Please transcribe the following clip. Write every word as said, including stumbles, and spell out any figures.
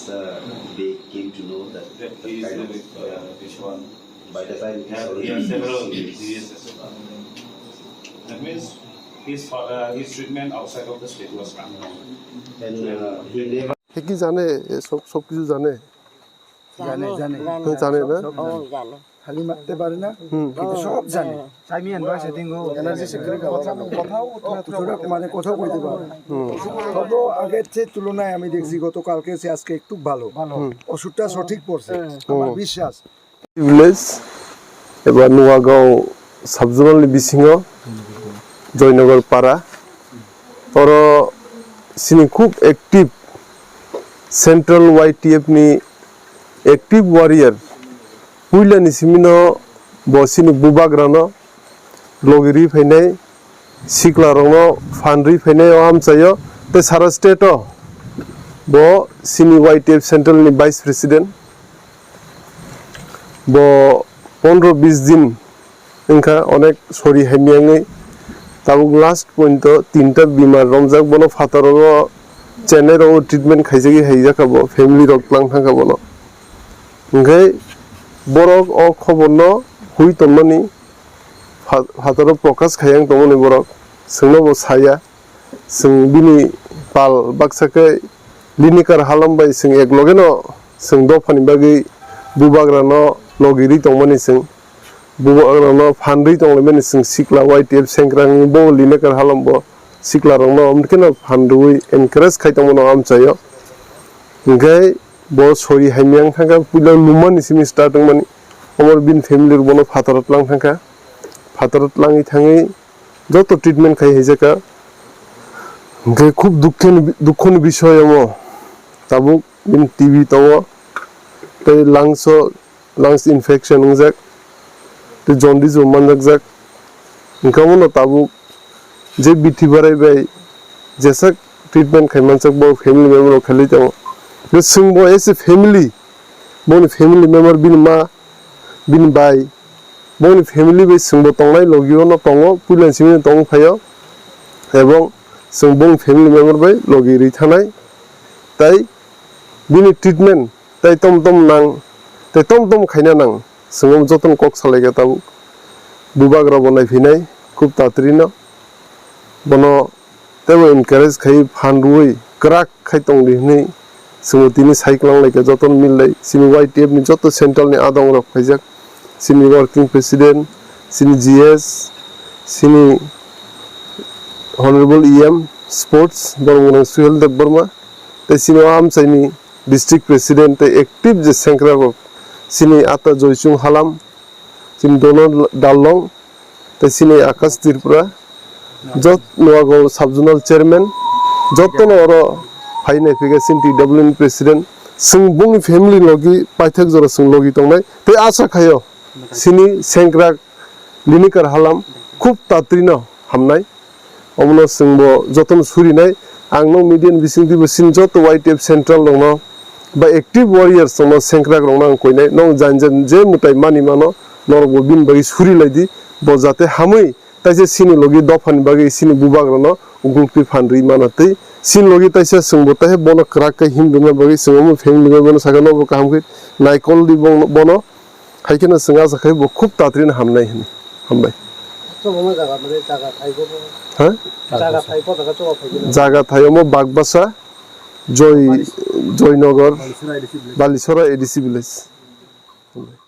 Uh, they came to know that that he is kind of, uh, this one. By the time he has, he has several diseases. That means his father, his treatment outside of the state was unknown. And, uh, he never সে কি জানে? এ সব, সব কিছু জানে? জানে, জানে। জানে। হ্যাঁ, জানে না? ও, জানে। খালি মারতে পারে না, হুম। কিন্তু সব জানে। সাইমিয়ান ভাই সেদিন ও এনার্জি সেক্রেটারি কথা, কথাও, কথাও, মানে, কথাও কইতে পারে। হুম। তবে আগের যে তুলনায় আমি দেখছি গতকালকে সে আজকে একটু ভালো। ভালো। হুম। ওষুধটা সঠিক পড়ছে। হ্যাঁ। আমার হুম। বিশ্বাস। Village eba Nuagaon subzonal ni bisingo Joynagar para, oro sini khub active Central Y T F ni active warrior, puila ni simi no bo sini bubagra no logi ri phainai, sikla rok no phan ri phainai o amchai o, tei sara state o bo sini Y T F Central ni Vice President, bo pondro bis din wngkha onek sori hamya wngwi, tabuk last point o tinta bimar romjak, bono phataro o Chennai rogo treatment khaijagwi haijakha bo, family rok tlang thangkha bono. Hwnkhe borok o khobor no hui tongmani pha-, phataro prokash khaiya wng tongmani borok, chwngno bo saya. Chwng bini pal baksa khe Linikar Halam bai chwng ek loge no chwng dophani bagwi bubagra no logi ri tongmani chwng. Bubagra no phan ri tonglaimani chwng sikla Y T F sengkrak wngwi bo Linikar Halam bo sikla rok no omkheno phan rwi encourage khai tongmano amchai o. Hwnkhe bo sori hamya wng thangkha, puila numani simi start wngmani. Omo bini family rok bono phataro tlang thangkha. Phataro tlangwi thangwi joto treatment khai haijakha. Hwnkhe khub dukhe ni, dukho ni bisoy omo. Tabuk bini T B tongo, tei lungs o, lungs infection wngjak, tei jaundice bo manjakjak. Hwnkhe omono tabuk je bithi barai bai jesa treatment khai manjak bo family member rok khailai tongo. Hwnkhe chwng bo as a family, boni family member bini ma, bini bai, bongni family bai chwngbo tongnai logi o no tongo, puila ni simi tong phaio, ebong chwng bongni family member bai logi ri thanai, tai bini treatment tai tom tom nang, tai tom tom khaina nang, chwng jotono kok salaikha tabuk. Bubagra bo naiphinai khub tatri no, bono teibo encourage khai phan rwui kwrak khai tongdi hwnwi chwngno tini sai kwlang lai kha, jotono mil lai. Chini Y T F ni joto central ni adong rok phaijak, chini working president, chini G S, chini honorable E M sports Boromgwnang Suhel Debbarma, tei chini o amchaini district president tei active je sengkrak rok, chini ata Joychung Halam, chini Donald Darlong, tei chini Akash Tripura, jot Nuagaon sub-zonal chairman, jotono oro phai nai phika chini T W N president, chwng bongni family logi paithak jora chwng logi tongnai, tei asa khaio chini sengkrak Linikar Halam khub tatrino hamnai. Omono chwngbo jotono surinai. Ang no media ni bisingtwibo chini joto Y T F central rokno ba active warriors rokno, sengkrak rokno ang koinai. Nong jan jan je mwtai mani mano, norokbo bini bagwi suri lai di. Bo jate hamwi taisa chini logi dophani bagwi chini bubagrano gulpi phan rwi mano tei chini logi taisa chwngbo taisa bono kwrak khe him rwna bagwi chwng omo family bai bono sakha nobo kaham khe naikol di bono. Hai kheno chwng acha khai bo khub tatrino hamnai hwnwi. Hambai. Chwng omo jaga mane jaga thai bo. Ha? Jaga thai bo jaga chwng phai gino. Jaga thai omo Bagbasa, Joy, Joynagar, Balisora A D C village. Balisora A D C village. Hambai.